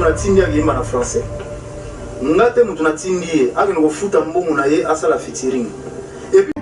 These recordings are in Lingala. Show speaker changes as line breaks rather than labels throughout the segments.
natindi akeyemba na français. Nga te mutu natindi ye akende kofuta mbongo na ye asala featuring. Et puis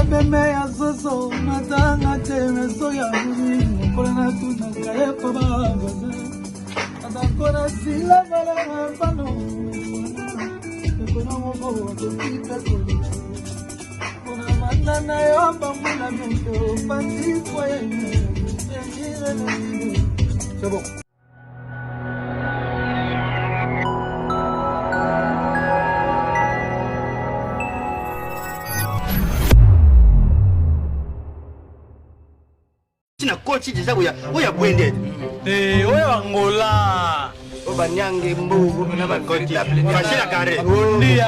Ebembe ya zozo natanga te meso ya mokolo natunaka ye po bavoisin azakona sila valeur mpano ekona moko akoki mpe kolela mpona manda na yo bambula biento pasi foye. C'est bon.
Na koti deja oya oya bwende
te oyo angola
oyo banyange mbogo na bavéritable fache na carré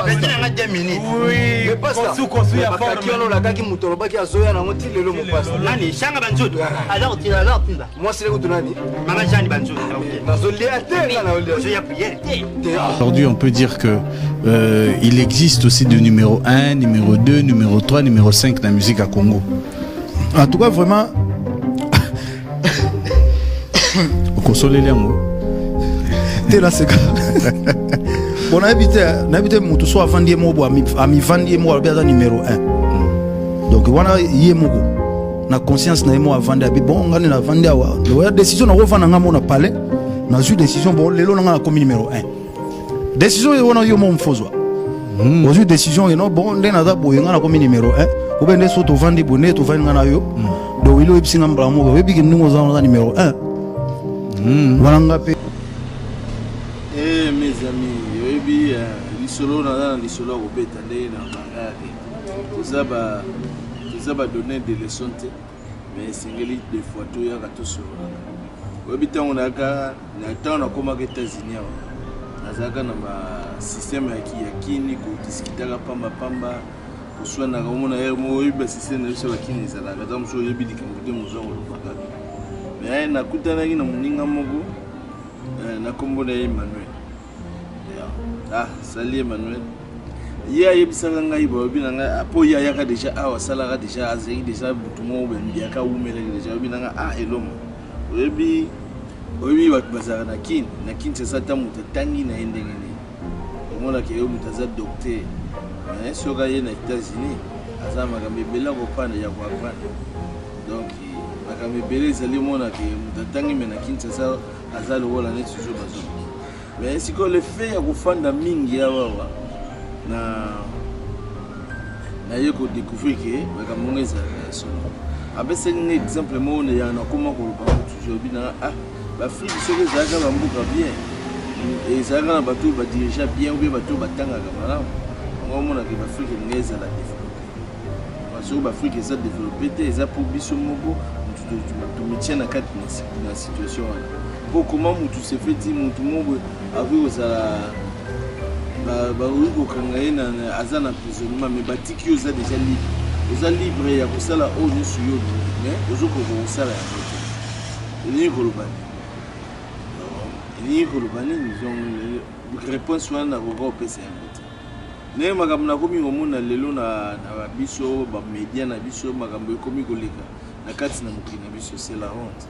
beti nanga 2 minutes.
Oui, kosu kosu ya
bakaki wana olakaki moto olobaki azoya nango ti lelo mopasta
nani shanga banzutu aza kotinda aza kotinda
mwasi lekutu nani
mama jani banzutu
nazolia te nga naolia
ozoya priere te.
Aujourd'hui, on peut dire que il existe aussi de numéro 1, numéro 2, numéro 3, numéro 5 dans la musique à Congo.
En tout cas, vraiment,
Okosoleli yango.
Te naseka. Bon, nayebi te, nayebi te moto so avandi ye moko bo amivandi ye moko alobi aza numéro 1. Donc wana ye moko na conscience na ye moko avandi abi bon nga nde navandi awa oya décision nakovanda nga mo na palais nazwi décision bon lelo na nga nakomi numéro 1. Décision oyo wana yo moko mfozwa ozwi décision eno bon nde naza boye nga nakomi numéro 1 obe nde so tovandi boye nde tovandi nga na yo. Donc ili oyebisi nga mbala moko oyebiki ndenge oza oza numéro 1 wana nga mpe.
Eh, mes amis, oyebi lisolo naza na lisolo ya kobeta ndenge na bangaka te. Toza ba donner de leçon te, mais esengeli des fois toyaka tosololaka. Oyebi ntango nayaka na ntango nakomaka États-Unis awa, nazalaka na ba système ya ya kini kodiskutaka pamba pamba, koswanaka omona ere moko oyebi ba système na biso ya bakini ezalaka ata mosusu oyebi likambo te mozwa koloba kaka. Mais nakutanaki na moninga moko na nkombo na ye Emmanuel. Ah, sali Emmanuel, ye ayebisaka ngai balobi na ngai mpo ye ayaka deja awa asalaka deja azalaki deja butu moko bembiaka awumelaki deja alobi na ngai ah eloma oyebi oyebi bato bazalaka na kini na Kinshasa ata moto atangi na ye ndenge nini omonaka ye moto aza docteur mais soki aye na États-Unis aza na makambo ebele ya kopanda ya koapprendre. Donc makambo ebele ezali omonaka moto atangi me na Kinshasa aza lokola neti zobazoba. Mais sikoyo le fait ya kofanda mingi awawa na naye kodécouvrir ke makambo ngo ezalaka ya solo. Apesaki nga exemple moko ya nakoma koloba ngo toujours obi na ah baafrike soki ezalaka bamboka bien ezalaka na bato oyo badirigea bien ou bien bato oyo batangaka malamu yango omonaka baafrike elinga ezala développé. Soki baafrike eza développé te eza mpo biso moko motu tomitia na kati na situation wana. Mpo koma motu se fait ti motu moko akoki kozala bakoki kokanga ye aza na emprisonnement mais batiki yo oza déjà libre, oza libre ya kosala oyo nyonso yo olingi mais ozokoka kosala yango te. Elingi koloba nini? Elingi koloba nini? Donc réponse wana nakoka kopesa yango te. Ndenge makambo nakomi komona lelo na babiso bamedia na biso makambo ekomi koleka na kati na mokili na biso, c'est la honte.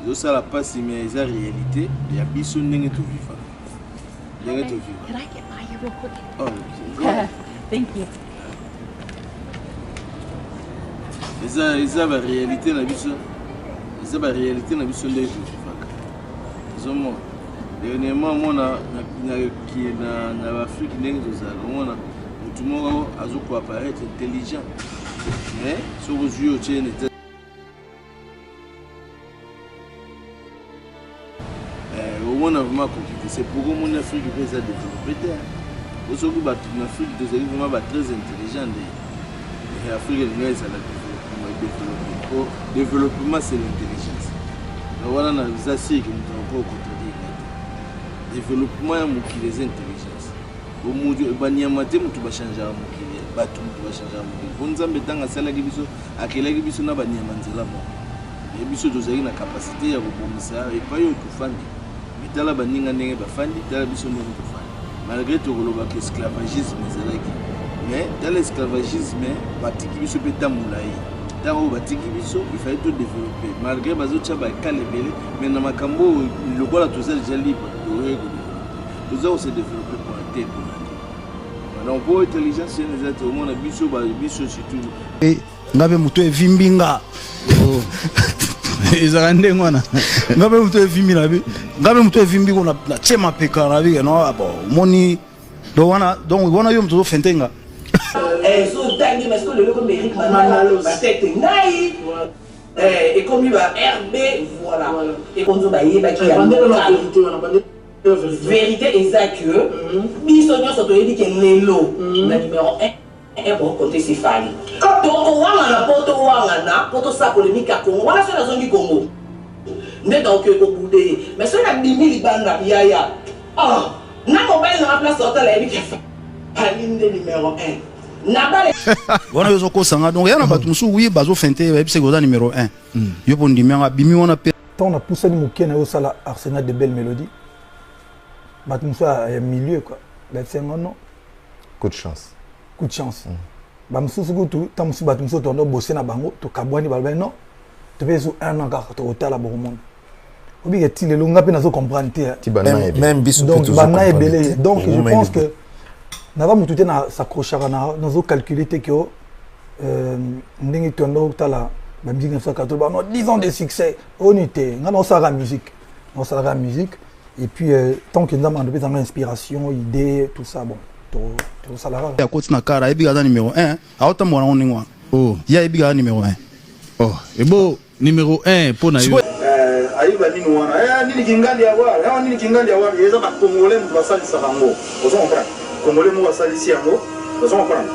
Ezosala mpasi mais eza réalité ya biso ndenge tovivaka ndenge tovivaka.
Can I get by here real quick?
Oh, go ahead.
Thank you.
Eza eza ba réalité na biso, eza ba réalité na biso ndenge tovivaka. Ozomona dernièrement omona na baafrike ndenge tozalaka omona motu moko azokoapparaître intelligent mais soki ozwi otie na omona vraiment akoki te. C'est pourquoi omoni Afrique mpe eza développé te. Po soki bato na Afrique tozali vraiment ba très intelligent nde Afrique elinga ezala développé. Po développement c'est l'intelligence. Wana naza sûr que moto akoki kocontredire nga te. Développement ya mokili eza intelligence. Banyama te moto bachangeaka mokili, bato moto bachangeaka mokili. Mpo Nzambe ntango asalaki biso, akelaki biso na banyama nzela moko. Mais biso tozalaki na capacité ya kobongisa epai oyo tofandi. Mais tala baninga ndenge bafandi, tala biso ndenge tofandi. Malgré tokolobaka esclavagisme ezalaki, mais tala esclavagisme batiki biso mpe ntango molai. Ntango oyo batiki biso, il fallait to développer. Malgré bazotia bakale ebele, mais na makambo oyo lokola toza déjà libre, tokoki kodévelopper. Toza kose développer mpona te mpona te. Donc mpo intelligence wana eza te, omona biso biso surtout
Nga mpe moto evimbi nga.
Oh. Ezalaka ndenge wana.
Nga mpe moto evimbi na bi, nga mpe moto evimbi ko na tie mapeka na bi no bon omoni donc wana, donc wana yo moto ozofente nga.
Ezotangi mais sikoyo lelo ekomi Eric Manalo batete ngai ekomi ba RB voilà ekonzo bayebaki ya verité eza que biso nyonso toyebi ke lelo na numero 1 Un bon cote c'est Fally. Tokowangana po towangana po tosala polemique ya Congo. Wana soki nazongi Congo nde nakoki kobude ye. Mais soki nabimi libanda yaya ah na mobali nanga place otala yebi ke Fally nde numero 1. Na bale
wana yo ozokosa nga donc ya na bato mosusu wi bazofente bayebisaki oza numero 1 yo mpo ndimi yango abimi wana mpe.
Ntango napusani moke na yo osala Arsenal de belle mélodie, bato mosusu ya milieu quoi bayebisa nga non.
Coup de chance.
Coup de chance. Bamosusu kutu ntango mosusu bato mosusu tondo bose na bango tokabwani, balobaki non, tope ezu un an kaka tokotala bokomona obika ti lelo nga mpe nazo comprendre te.
Même biso.
Donc bana ebele, donc je pense que naza motu te na s'accrochaka, nazo calculer te ke ndenge tondo kotala bamusike na biso ya katolo bano 10 ans de succès oni te. Nga naosalaka musique, naosalaka musique et puis tant que Nzambe andopesanga inspiration, idée, tout ça, bon tosalaka.
Akoti na kara ayebi aza numéro 1, aotambola nango ndenge wana.
Oh.
Ye ayebi aza numéro 1.
Oh, ebo numéro 1 mpo na yo.
Ayeba nini wana nini kingandi ya wana nini kingandi ya wana eza bacongolais moto basalisaka yango, ozo comprendre? Congolais moko asalisi yango, ozo comprendre?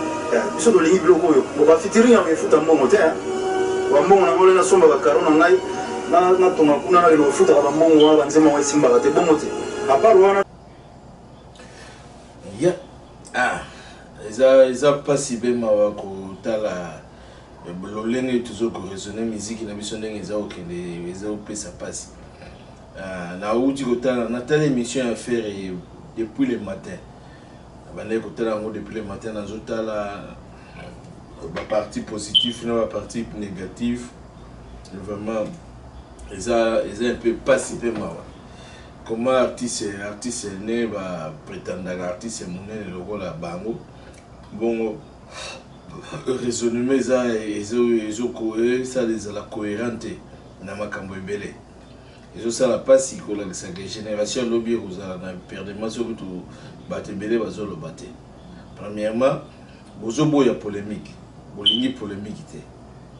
Biso tolingi biloko oyo bo bafeaturing yango efuta mbongo te. Bambongo nango le nasomba bakaro na ngai natonga kuna nakende kofutaka bambongo wana banzembo yango esimbaka te bongo te apart wana.
Ya ah, eza eza mpasi mpe mawa kotala lolenge tozo koraisonne miziki na biso ndenge eza kokende, eza kopesa mpasi. Nauti kotala, natala émission ya Ferre depuis le matin, nabandaki kotala yango depuis le matin, nazotala bapartie positif na bapartie négative. Vraiment eza eza un peu mpasi mpe mawa. Comment artiste ne baprétendaka artiste monene lokola bango bongo, raisonnement eza ezosala ezala cohérent te na makambo ebele. Ezosala mpasi kolakisaka génération alobi ekozala na perdement soki bato ebele bazoloba te. Premièrement, bozoboya polémique, bolingi polémique te,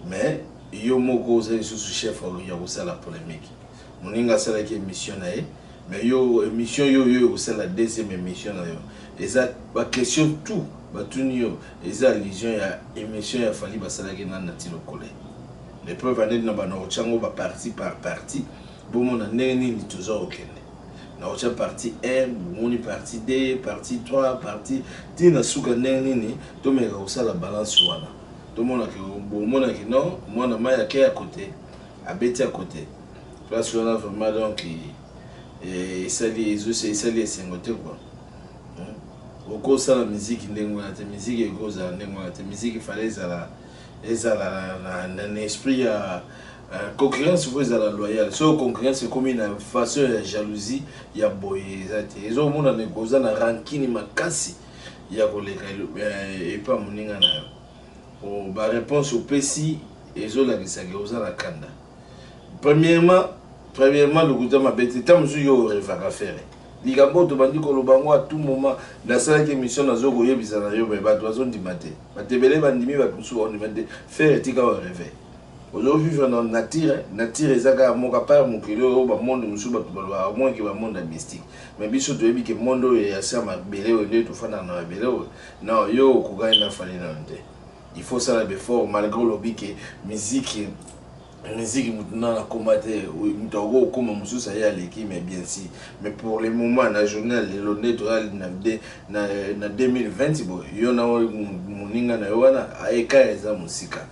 mais yo moko oza lisusu chef ya kosala polémique. Moninga asalaki émission na ye, mais yo émission yo yo ekosala deuxième émission na yo, eza baquestion tout batuni yo eza allusion ya émission ya Fally basalaki na Nati Lokole. Les preuves andeni na bana otyango bapartie par partie, bomona ndenge nini toza kokende na otya partie 1, bomoni partie 2, partie 3, partie ntina suka ndenge nini tomeka kosala balance wana, tomonake bomonaki non mwana mai ake ya kote abeti ya kote place wana vraiment. Donc esali esali esengo te quoi. Okosala miziki ndenge wana te, miziki ekozala ndenge wana te. Miziki fallait ezala ezala na esprit ya concurrence, faut ezala loyale. Soki concurrence ekomi na façon ya jalousie ya boye, eza te, ezomonana oza na rancune makasi ya koleka epa moninga na yo. Baréponse opesi ezolakisaka oza na kanda. Premièrement, lokuta mabe te. Ntango mosusu yo orêvaka Ferre likambo oyo tobandi koloba yango à tout moment. Nasalaki émission, nazo koyebisa na yo, mais bato bazondima te. Bato ebele bandimi, bato mosusu bandima te. Ferre etika orêve, ozovivre na nature. Nature eza kaka moko apart mokili oyo. Bamonde mosusu bato balobaka moke bamonde ya mystique, mais biso toyebi ke monde oyo ya se ya mabele oyo nde tofandaka na mabele oyo. Non, yo okokani na Fally nano te. Il faut osala baeffort malgré olobi ke musique. Musique mutu nanu akoma te, mutu akoki kokoma mosusu aye aleki mais bien si. Mais pour le moment na journée ya lelo nde toza na na 2020 boye yo na moninga na yo wana eka eza mosika.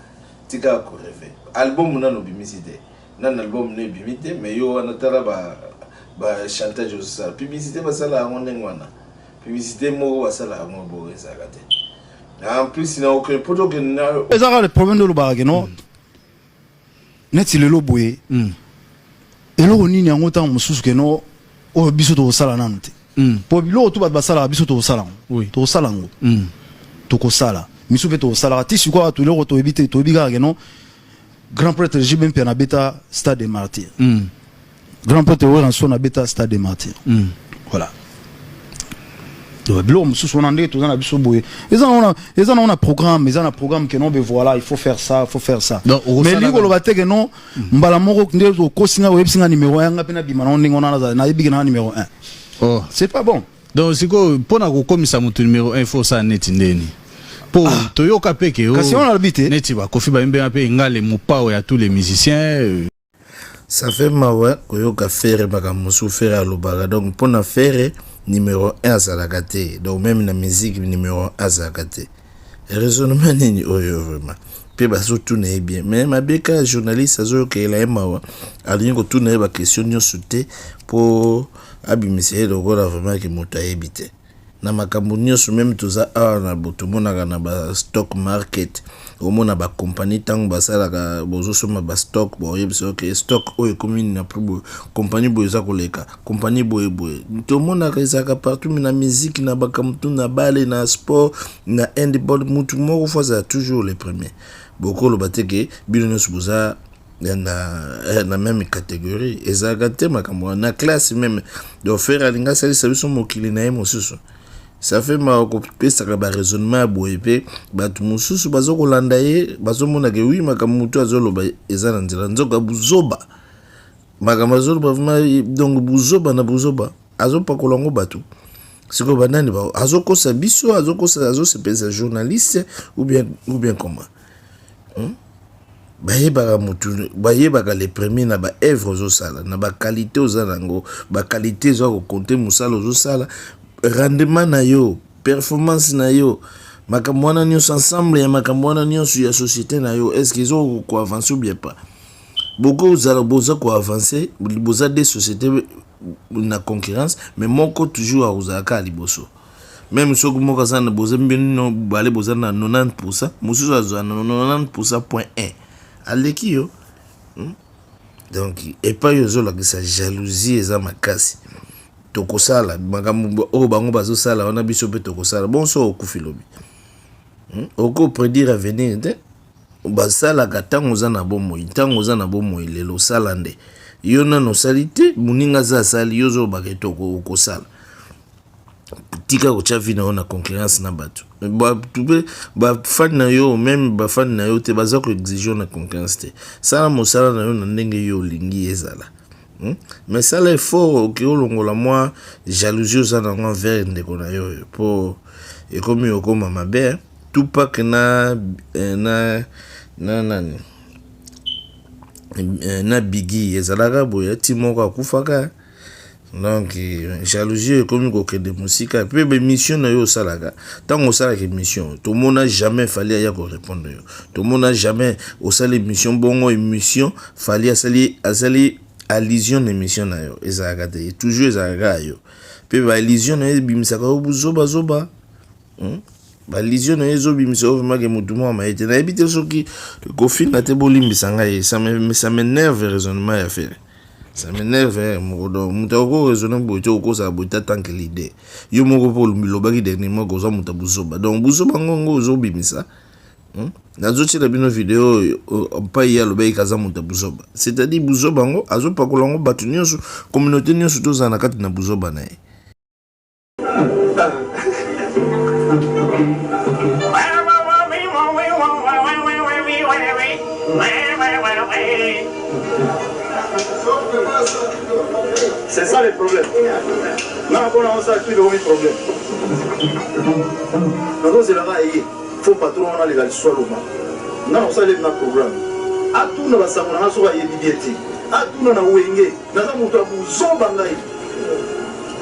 Tika ko rever. Album nanu obimisi te. Nanu album no ebimi te mais yo wana tala ba ba chantage ozosala. Publicité basala yango ndenge wana. Publicité moko basala yango boye ezalaka te. En plus na okende poto okende na
eza kaka le problème nde olobaka ke non neti lelo boye eloko nini yango ntango mosusu ke no oyo biso tokosala nanu te mpo biloko tu bato basalaka biso tokosala yango tokosala yango tokosala misu mpe tokosalaka ti sikoyo awa eloko toyebi te toyebi kaka ke non grand prêtre JB Mpiana abeta stade des martyrs grand prêtre Werrason abeta stade des martyrs voilà. Donc, biloko mosusu wana ndenge toza na biso boye eza na eza na programme, eza na programme que non, ben voilà, il faut faire ça, il faut faire ça.
Donc,
mais lingi koloba te ke non mbala moko nde okosi nga, oyebisi nga numéro 1, nga mpe nabima nango ndenge wana nazala nayebi ke na numéro 1.
Oh.
C'est pas bon.
Donc sikoyo mpona kokomisa moto numéro 1, faut osala neti ndeni mpo toyoka mpe ke
Kasi wana alobi te.
Neti bakofi bayembenga mpe ngale mopao ya tous les musiciens.
Ça fait mawa koyoka Ferre makambo mosusu Ferre alobaka. Donc mpona Ferre, numéro 1 azalaka te. Donc même na musique, numéro 1 azalaka te. Raisonnement nini oyo vraiment? Mpe bazotuna ye bien, mais mabeka journaliste azoyokela ye mawa, alingi kotuna ye baquestion nyonso te mpo abimisa ye lokola vraiment ke moto ayebi te na makambo nyonso. Même toza awa na tomonaka na bastock market, omona bacompagnie ntango basalaka, bozosomba bastock, boyebisa oke stock oyo ekomi na prix boye, compagnie boye eza koleka compagnie boye boye. Tomonaka ezalaka partout, mais na musique, na bakambo tu, na bale, na sport, na handball, mutu moko faut azala toujours le premier. Bokoloba te ke bino nyonso boza na même catégorie, ezalaka te makambo wana na classe même. Donc Ferre alingi asalisa biso mokili na ye mosusu. Ça fait mawa kopesaka baraisonnement ya boye, mpe bato mosusu baza kolanda ye, bazomona ke wi, makambo motu azoloba eza na nzela, nzoka buzoba. Makambo azoloba vraiment, donc buzoba na buzoba, azopakola yango bato. Sikoyo banani azokosa biso, azokosa, azosepelisa journaliste ou bien comment? Bayebaka motu, bayebaka le premier na baœuvre ozosala, na baqualité oza nango, baqualité eza kocompter, mosala ozosala, rendement na yo, performance na yo, makambo wana nyonso, ensemble ya makambo wana nyonso ya société na yo, est ce que eza koavance ou bien pas? Bokozala boza koavance, boza deux sociétés na concurrence, mais moko toujours akozala kaka liboso. Même soki moko aza na, boza bino bale, boza na 90, mosusu azwa na 90 point 1, aleki yo. Donc epai ozolakisa jalousie eza makasi. Tokosala makambo oyo bango bazosala wana, biso mpe tokosala. Bon, so okufi lobi, Okoprédire avenir te. Basalaka ntango oza na bomoi. Ntango oza na bomoi lelo, osala nde yo nano osali te, moninga aza asali, yo ozolobaka ete okosala. Tika kotya vie na yo na concurrence na bato. Bato mpe bafani na yo, même bafani na yo te, baza koexige yo na concurrence te. Sala mosala na yo na ndenge yo olingi ezala, Mais sala effort oke olongola mwa jalousie oza nango envers ndeko na yo oyo, mpo ekomi okoma mabe. Tupac na nani, na Biggie, ezalaka boye ti moko akufaka. Donc jalousie ekomi kokende mosika. Mpe baémission na yo osalaka, ntango osalaka émission, tomona jamais Fally aya korépondre yo. Tomona jamais osala émission bongo, émission Fally asali allusion na émission na yo, ezalaka te. Toujours ezalaka kaka yo. Mpe baallusion na yo ebimisaka yo buzobazoba, Baallusion na yo ezobimisa yo vraiment ke motu moko maye te. Nayebi te soki kofinga te, bolimbisa ngai. Ça m'énerve, raisonnement ya Ferre, ça m'énerve moko. Donc moto akoki raisonner boye te, okozala boye te tant que leader. Yo moko mpo olobaki dernièrement koza moto ya buzoba, donc buzoba ngongo ozobimisa. Nazotiela bino video oyo mpai ye alobaki kaza moto ya buzoba, c'est-à-dire buzoba yango azopakola yango bato nyonso, communauté nyonso tozala na kati na buzoba na ye.
C'est ça le problème. Non, on a ça, tout le problème. Nazozelaka ye, faux patron wana aleka lisusu, aloba nga na kosala na programme. Atuna basango na nga soki ayebi bien te. Atuna na wenge. Naza moto ya buzoba ngai.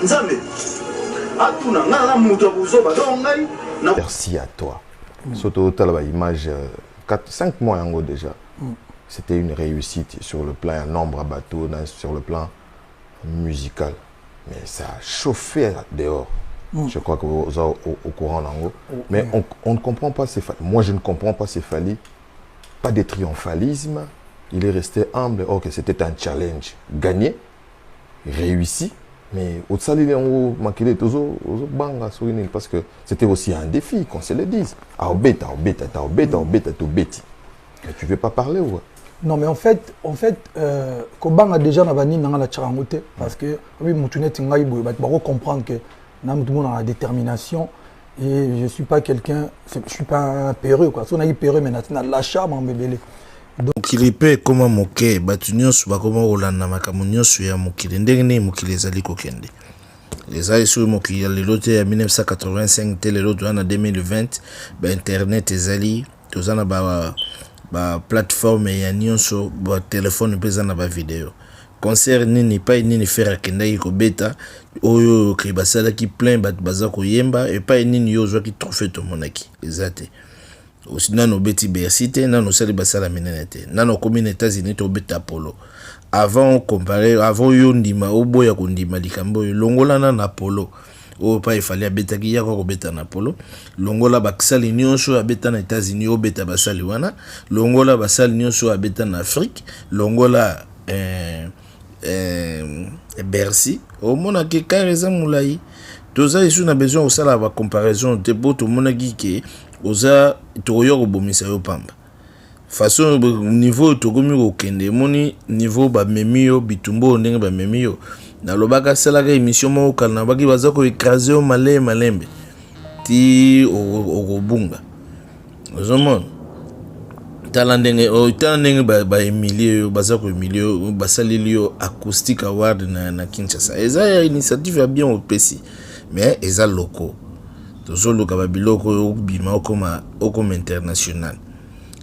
Nzambe. Atuna nga naza moto ya buzoba. Donc ngai na
Merci à toi. Surtout tala ba image 4 5 mois yango déjà. C'était une réussite sur le plan ya nombre ya bato na sur le plan musical. Mais ça a chauffé dehors. Je crois que vous êtes au courant nango. Mais on ne comprend pas ces Moi je ne comprends pas ces Fally. Pas de triomphalisme. Il est resté humble. Ok, c'était un challenge gagné, réussi. Mais au salili yango makele tozo ozo banga soki nini parce que c'était aussi un défi qu'on se le dise. Aobeta, aobeta, aobeta, aobeta, tobeti. Mais tu veux pas parler ou quoi?
Non mais en fait kobanga déjà na banini nanga na tshaka yango te parce que obi mutu neti ngai boye bato bako comprendre que na mutu mona na détermination et je suis pas quelqu'un, je suis pas un peureux quoi. So na peureux mais na na lâcha mambebele.
Mokili mpe ekoma moke, bato nyonso bakoma kolanda makambo nyonso ya mokili, ndenge nini mokili ezali kokende. Eza lisusu mokili ya lelo te ya 1985 te, lelo toza na 2020, ba internet ezali, toza na ba plateforme ya nyonso, ba telefone mpe eza na ba video. Concert nini, epai nini Ferre akendaki kobeta, oyo ke basalaki plein bato baza koyemba, epai nini yo ozwaki trophée tomonaki, eza te. Osi nanu obeti Bercy te, nanu osali basala minene te, nanu okomi na États-Unis te obeta Apollo. Avant comparer, avant yo ndima, oboya kondima likambo oyo, longola na Apollo. Oyo pa efali abetaki yaka kobeta na Apollo, longola basali nyonso abeta na États-Unis, obeta basali wana, longola basali nyonso abeta na Afrique, longola Bercy, omonaki kare eza molai. Toza lisusu na besoin kosala ba comparaison te po tomonaki ke oza tokoya kobomisa yo pamba. Façon niveau tokomi kokende, emoni niveau bamemi yo bitumba oyo ndenge bamemi yo. Nalobaka salaka émission moko kala, nalobaki baza koécraser yo malembe malembe ti okobunga. Ozomona tala ndenge oyo, tala ndenge ba humilie yo, baza ko humilie yo, basaleli yo acoustic award na Kinshasa. Eza ya initiative ya bien opesi, mais eza loko. Tozoluka ba biloko oyo obima okoma international.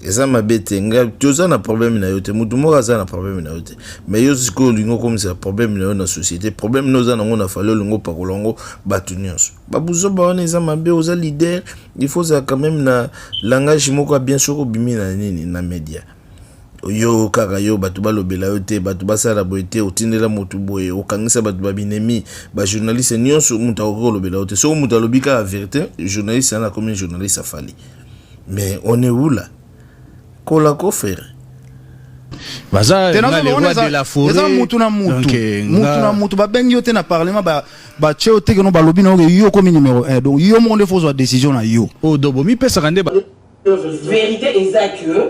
Eza mabe te, nga toza na problème na yo te, mutu moko aza na problème na yo te. Mais yo sikoyo olingi okomisa problème na yo na société, problème na oza nango na Fally olingi opakola yango bato nyonso. Babuzoba wana eza mabe, oza leader, il faut ozala quand même na langage moko ya bien soki obimi na nini na média. Yo kaka yo bato balobela yo te, bato basala boye te, otindela motu boye, okangisa bato ba binemi, ba journaliste nyonso moto akoki kolobela yo te. Soki moto alobi kaka vérité, journaliste wana akomi journaliste afali. Mais on est où là? Kola ko faire.
Baza
Te
nga
nazo
le
lona
roi de la forêt.
Eza mutu na mutu.
Donc,
Mutu
nga
na mutu babengi yo te na parlement ba tcheo te ke no balobi na yo ke yo komi numéro 1. Donc yo moko nde faut ozwa décision na yo.
Oh, dobo mi pesa kande ba
Vérité eza que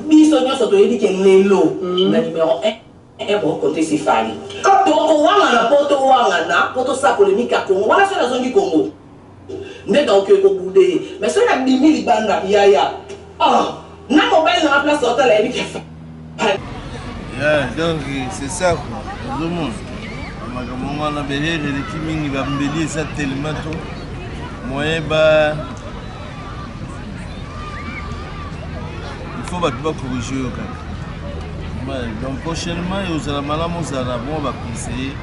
biso nyonso toyebi ke lelo na numéro 1 bon côté c'est Fally. Toko wangana po to wangana po to sa polémique ya Congo. Wana soki nazongi Congo. Nde nakoki kobude ye. Mais soki nabimi libanda yaya. Ah, na mobali na place otala yebi ke Fally.
Yeah, donc c'est ça quoi. Ozomona makambo wana berere eleki mingi, bambeli eza tellement to moyen ba il faut bato bacorrige yo kaka. Donc prochainement ozala malamu, ozala na mwa baconseiller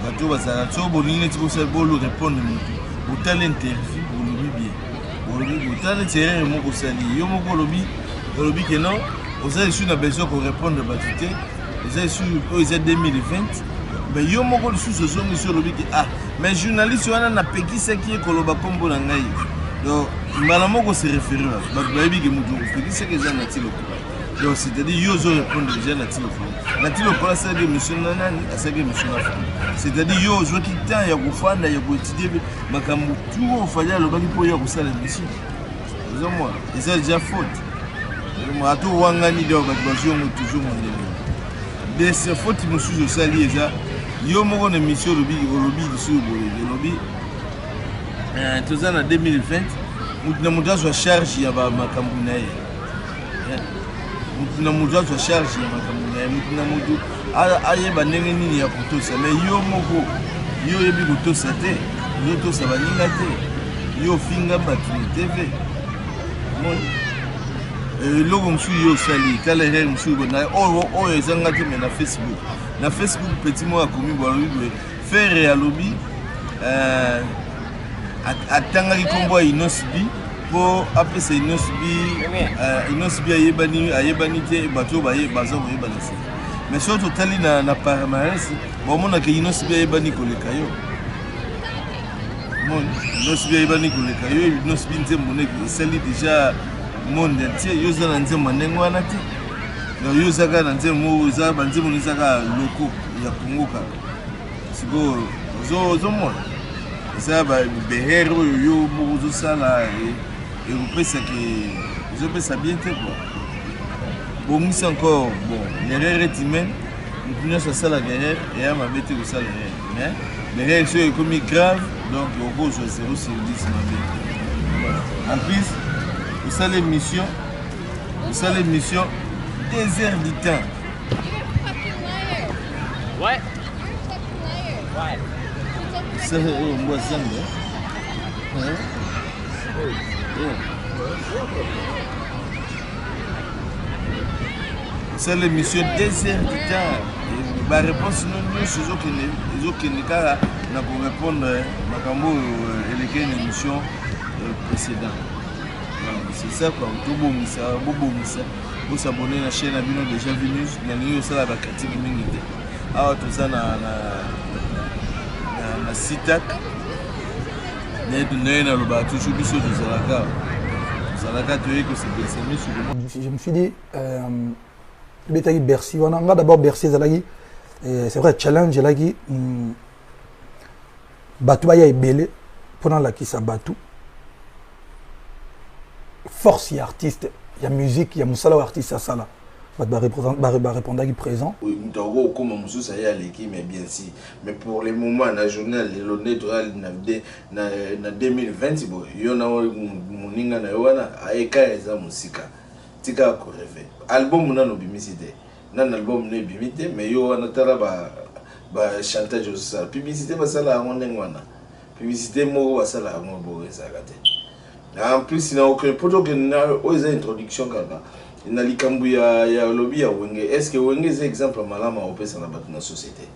bato oyo bazalaka soki bolingi neti bosala bolo répondre motu, botala interview bolobi bien, bolobi botala neti erreur moko osali yo moko, olobi ke non, oza lisusu na besoin korépondre bato te, eza lisusu oyo eza 2020. Mais yo moko lisusu ozongisi olobi ke ah, mais journaliste wana napekisaki ye koloba nkombo na ngai. Donc mbala moko se référé bato, bato bayebi ke motu opekisaki eza Nati Lokola. Donc c'est-à-dire yo ozo répondre déjà Nati Lokola. Nati Lokola asalaki émission na nani? Asalaki émission na Fally. C'est-à-dire yo ozwaki temps ya kofanda ya koétudie makambo tout oyo Fally alobaki mpo ya kosala émission. Ozomona eza déjà faute. Ata owangani donc bato bazwi yango toujours mondele. Dese faute mosusu osali eza yo moko na émission olobi lisusu boye, olobi toza na 2020, motu na motu azwa charge ya bamakambo na ye. Motu na motu azwa charge ya makambo na ye, motu na motu ayeba ndenge nini ya kotosa. Mais yo moko yo oyebi kotosa te, ozotosa baninga te, yo ofinga bato na TV. Eloko mosusu yo osali, tala erreur mosusu oyo oyo eza nga te, mais na Facebook, na Facebook petit moko akomi boye, alobi boye, Ferre alobi atangaki nkombo ya Innoss'B mpo apesa Innoss'B. Innoss'B ayebani, ayebani te, bato oyo baza koyebana se. Mais soki totali na palmarès, baomonaka Innoss'B ayebani koleka yo. Moni, Innoss'B ayebani koleka yo. Innoss'B, nzembo ndenge esali déjà monde entier, yo oza na nzembo ya ndenge wana te. Donc yo oza kaka na nzembo moko, eza banzembo no eza kaka loko ya Congo kaka. Sikoyo ozomona eza baerreur oyo yo moko ozosala, ekopesaki, ezopesa bien te quoi. Bongisa encore. Bon, l'erreur est humaine, motu nyonso asalaka erreur, eya mabe te kosala erreur, mais l'erreur soki ekomi grave, donc okozwa 0 sur 10 mabe. En plus osala émission, osala émission 2 heures du temps.
Ouais. Ouais.
Osala oyo mbwa zamba. Osala émission 2 heures du temps, baréponse no nyonso ezokende, ezokende kaka na korépondre makambo oyo elekei na émission précédent. C'est ça quoi. Tobongisa, bobongisa, bosabone na chaîne na bino Déjà Vu News. Nalingi kosala bacritique mingi te. Awa toza na Sitac. Ndenge nalobaka toujours, biso tozalaka, tozalaka, toyei kosepelisa miso.
Je me suis dit, tobetaki Bercy wana. Nga d'abord, Bercy ezalaki, c'est vrai, challenge ezalaki bato baya ebele mpona alakisa bato force ya artiste, ya musique, ya mosala oyo artiste asala. Bato barépondaki présent.
Moto akoki kokóma mosusu aye aleki, mais bien si, mais pour le moment, na journée ya lelo nde toyali na 2020 boye, yo na moninga na yo wana ayeka, eza mosika. Tika korêver. Album nano obimisi te, nano album no ebimi te, mais yo wana tala bachantage ozosala. Publicité basala yango ndenge wana, publicité moko basala yango boye ezalaka te. En plus na okende mpo tokende na oyo eza introduction kaka na likambo ya lobi ya Wenge. Est ce que Wenge eza exemple ya malamu akopesa na bato na société?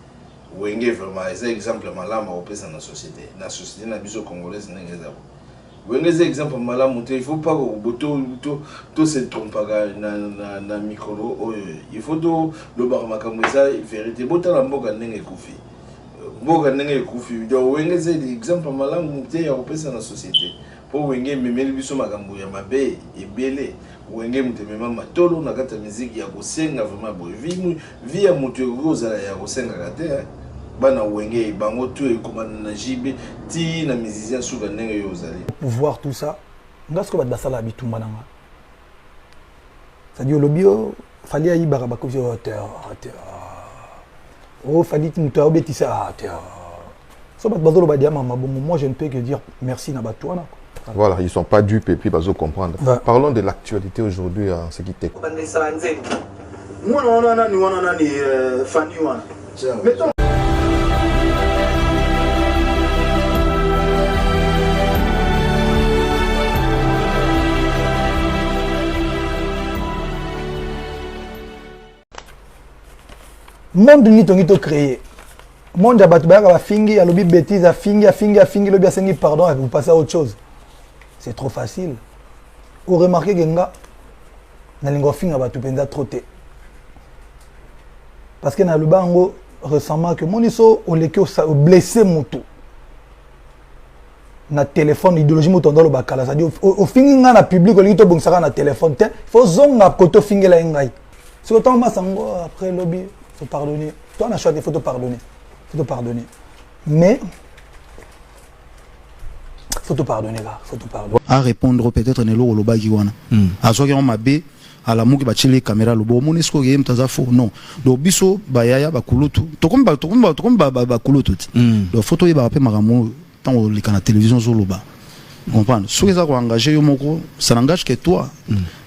Wenge vraiment eza exemple ya malamu akopesa na société, na société na biso congolaise ndenge eza? Wenge eza exemple malamu te. Il faut pas to se trompaka na mikolo oyo. Il faut tolobaka makambo eza vérité. Botala mboka ndenge ekufi, mboka ndenge ekufi. Donc Wenge eza exemple malamu te ya kopesa na société, mpo Wenge ememeli biso makambo ya mabe ebele. Wenge moto emema matolo na kati ya miziki ya kosenga. Vraiment boye vie ya moto ekoki kozala ya kosengaka te. Bana Wenge bango tu ekomana na JB ti na musicien suka ndenge yo ozali.
Pouvoir, tout ça, nga sikoyo bato basalaka bitumba na nga, c'est-à-dire olobi o Fally ayibaka, bakomi o te te, o Fally moto aobetisa te. So bato bazoloba dia mama bongo, moi je ne peux que dire merci na bato wana.
Voilà, ils sont pas dupes et puis bazo comprendre.
Ouais.
Parlons de l'actualité aujourd'hui en ce qui te
Mwana wana nani wana nani, Fani wana. Mettons
Monde nini tongi tocréer? Monde ya bato bayaka, bafingi, alobi bêtise, afingi, afingi, afingi, lobi asengi pardon, vous passez à autre chose. C'est trop facile. Oremarquer ke nga nalinga ofinga bato mpenza trop te, parce que naloba yango récemment ke moni so oleki oblesse moto na téléphone, idéologie moto ando aloba kala, c'est-à-dire ofingi ngai na public, olingi tobongisaka na téléphone te, faut zonga kote ofingela ye ngai. Soki otango masa yango après lobi, faut pardonner. Toi na choix te, faut te pardonner, faut te pardonner, mais faut te pardonner là, faut te pardonner.
A répondre peut-être na eloko olobaki wana, azwaki yango mabe, alamuki, batieli caméra, aloba, omoni sikoyo ye moto aza faux. Non, donc biso bayaya bakulutu, tokomi bakulutu ti. Donc faut toyebaka mpe makambo oyo ntango oleka na télévision ozoloba, comprendre soki eza koengage yo moko, ça n'engage que toi.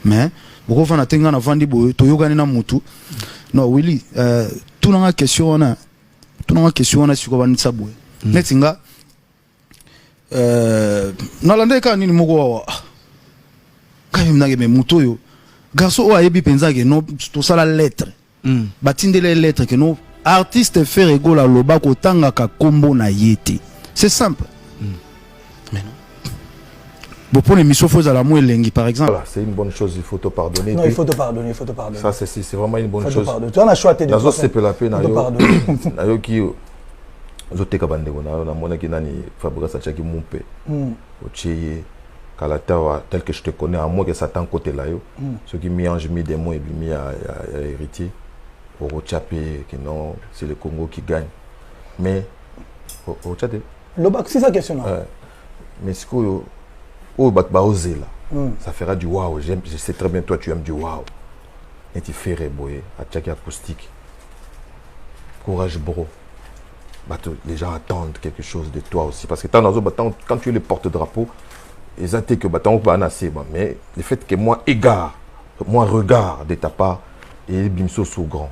Mais bokovanda te, ngai navandi boye, toyokani na mutu. Non, Willy, tunanga question wana, tunanga question wana sikoyo bandisa boye neti nga nalandaki kaka nini moko awa, ngai nake me motu oyo. Garçon oyo ayebi mpenza ke no tosala lettre, batindela ye lettre ke no artiste Ferre Gola aloba kotangaka kombo na ye te. C'est simple. Mais non, bon, pour l'émission, faut ezala mo elengi, par exemple.
Voilà, c'est une bonne chose, il faut te pardonner.
Non,
Puis,
il faut te pardonner, il faut te pardonner.
Ça, c'est vraiment une bonne
Faut te
chose.
pardonner. Tu en as choix, t'es de
Nazo
toute façon.
sepela pe na
Faut te
yo.
pardonner.
Nayoki ozoteka bandeko na yo, namonaki nani, Fabregas atiaki mumpe. Otie ye kala te awa, tel que je te connais, à moins que Satan kotela yo. Soki mi-ange mi-démon ebimi ya héritier, okotia pe que non, c'est le Congo qui gagne. Mais otia te.
Loba, c'est ça question là.
Mais sikoyo oyo bato baozela, ça fera du wow. J'aime, je sais très bien, toi tu aimes du wow. Neti Ferre boye atiaki acoustique, courage bro. Bato, les gens attendent quelque chose de toi aussi, parce que tant nazo quand tu es le porte-drapeau, eza te que batango baa na seba, mais le fait que moi égard, moi regard de ta part et bimso sous grand,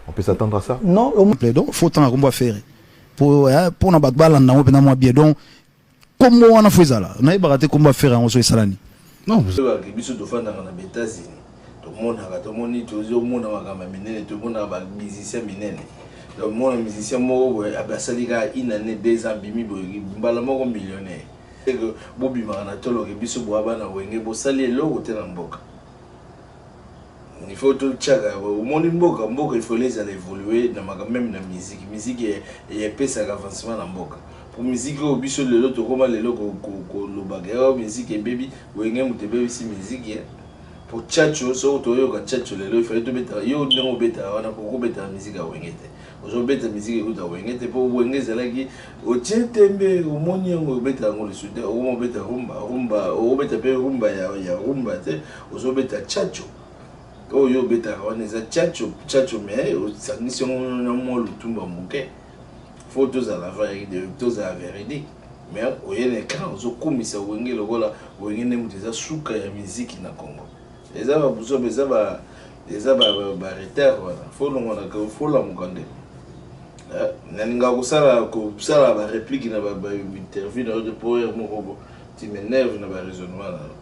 on peut s'attendre à ça.
Non, au moins.
Donc faut tanga kombo Ferre po mpona bato balanda yango mpenza mwa bien. Donc kombo wana faut ezala, nayebaka te kombo Ferre yango so esalani.
Non.
Oyebaka biso tofandaka na baÉtats-Unis, tomonaka, tomoni, tozomona makambo ya minene, tomonaka bamusicien minene. Donc mona musicien moko boye asali kaka une année, 2 ans, bimi boye mbala moko millionnaire. Que bobimaka na toloke biso boya bana Wenge, bosali eloko te na mboka. Il faut totiaka, omoni, mboka, mboka il faut ezala évolue na makambo, même na musique. Musique epesaka avancement na mboka. Po musique oyo biso lelo tokóma lelo kolobaka yo musique ebebi, Wenge moto ebebisi musique. Po tchatcho, soki toyoka tchatcho lelo, ifale tobetaka yo ndenge obetaka wana, po kobetaka musique ya Wenge te. Ozobeta musique ekuta Wenge te, mpo Wenge ezalaki otie tembe, omoni yango, obeta yango lisusu te. Okoma obeta rumba, rumba okobeta mpe rumba ya rumba te, ozobeta tchatcho. Oyo obetaka wana eza tchatcho, tchatcho mais osangisi yango na mwa lutumba moke. Faut tozala, tozala véridique. Mais oye na écran, ozokumisa Wenge lokola Wenge nde moto eza suka ya miziki na Congo. Eza babuzoba, eza baretard wana. Faut longwanaka, faut lamuka nde. Nalingaka kosala baréplique na bainterview na yo te, po heure moko tu m'énerve na baraisonnement na yo.